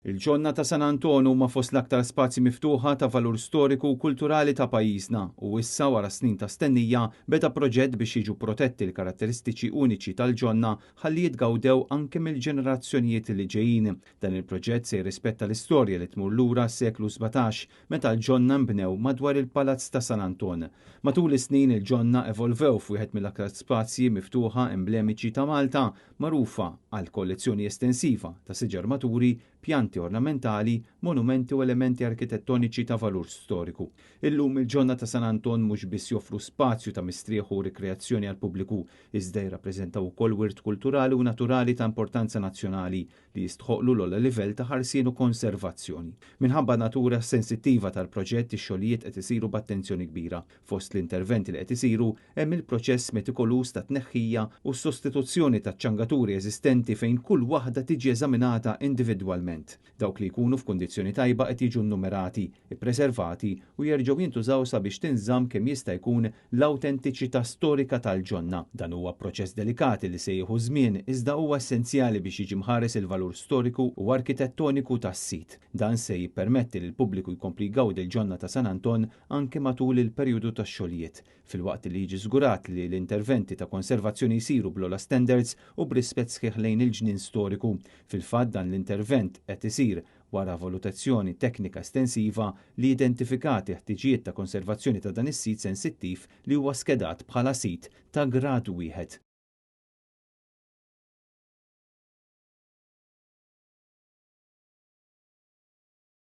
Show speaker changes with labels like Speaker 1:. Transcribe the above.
Speaker 1: Il-Ġonna ta' San Anton huma fost l-aktar spazji miftuħa ta' valur storiku u kulturali ta' pajjiżna u issa wara snin ta' stennija beda proġett biex jiġu protetti l-karatteristiċi uniċi tal-ġonna ħalli jitgawdew anke mill-ġenerazzjonijiet li ġejjin. Dan il-proġett se jirrispetta l-istorja li tmur lura s-seklu 17 meta l-ġonna nbnew madwar il-Palazz ta' San Anton. Matul is-snin il-ġonna evolvew f'wieħed mill-aktar spazji miftuħa emblemiċi ta' Malta, magħrufa għal kollezzjoni estensiva ta' siġar maturi, pjanti ornamentali, monumenti u elementi arkitettoniċi ta' valur storiku. Illum il-Ġonna ta' San Anton mhux biss joffru spazju ta' mistrieħ u rikreazzjoni għall-pubbliku, iżda jirrappreżentaw ukoll wirt kulturali u naturali ta' importanza nazzjonali li jistħoqqlu l-ogħla livell ta' ħarsien u konservazzjoni. Minħabba n-natura sensittiva tal-proġett, ix-xogħlijiet qed isiru b'attenzjoni kbira. Fost l-interventi li qed isiru hemm il-proċess metikoluż ta' tneħħija u s-sostituzzjoni taċ-ċangaturi eżistenti fejn kull waħda tiġi eżaminata individwalment. Dawk li jkunu f'kundizzjoni tajba qed jiġu nnumerati, ippreservati u jerġgħu jintużaw sabiex tinżamm kemm jista' jkun l-awtentiċità storika tal-ġonna. Dan huwa proċess delikat li se jieħu ż-żmien iżda huwa essenzjali biex jiġi mħares il-valur storiku u arkitettoniku tas-sit. Dan se jippermetti lill-pubbliku jkompli jgawdi l-ġonna ta' San Anton anke matul il-perjodu tax-xogħlijiet, filwaqt li jiġi żgurat li l-interventi ta' konservazzjoni jsiru bl-ogħla standards u b'rispett sħiħ lejn il-ġnien storiku. Fil-fatt dan l-intervent qed isir wara valutazzjoni teknika estensiva li identifikat il-ħtiġijiet ta' konservazzjoni ta' dan is-sit sensittiv li huwa skedat bħala sit ta' grad wieħed.